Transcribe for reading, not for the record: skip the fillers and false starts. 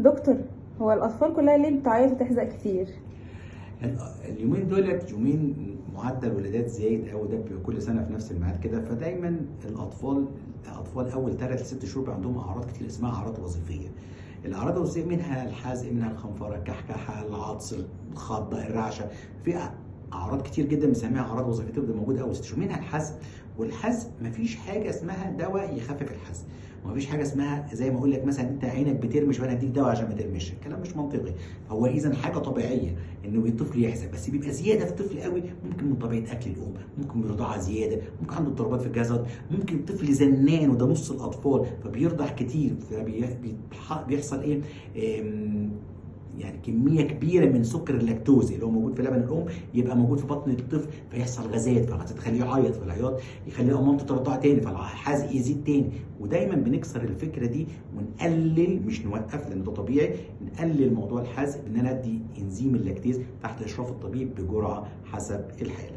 دكتور، هو الأطفال كلها ليه بتعيط وتحزق كتير؟ اليومين دولت يومين معدل ولادات زايد قوي، ده بيبقى كل سنة في نفس الميعاد كده. فدايما الاطفال اول 3 ل 6 شهور بيبقى عندهم اعراض كتير اسمها اعراض وظيفية. الاعراض الوظيفية منها الحزق، منها الخنفره، الكحكحه، العطس، الخضه، الرعشه. في اعراض كتير جدا بنسميها اعراض وظيفية بتبقى موجودة اول 6 شهور، منها الحزق. والحزق مفيش حاجة اسمها دواء يخفف الحزق، ومفيش حاجة اسمها زي ما اقول لك مثلا انت عينك بترمش وانا هديك دواء عشان ما ترمش، الكلام مش منطقي. هو اذا حاجة طبيعية انه الطفل يحزق، بس بيبقى زيادة في الطفل قوي، ممكن من طبيعة اكل الام، ممكن من رضاعه زيادة، ممكن عنده اضطرابات في الجسد، ممكن الطفل زنان وده نص الاطفال فبيرضع كتير، فبيحصل ايه؟ يعني كمية كبيرة من سكر اللاكتوز اللي هو موجود في لبن الام يبقى موجود في بطن الطفل، فيحصل غازات، فالغازات تخليه يعيط، فالعياط يخليه مامته ترضعه تاني، فالحزق يزيد تاني. ودايما بنكسر الفكرة دي ونقلل، مش نوقف لان ده طبيعي، نقلل موضوع الحزق بان انا ادي انزيم ال lactase تحت اشراف الطبيب بجرعه حسب الحالة.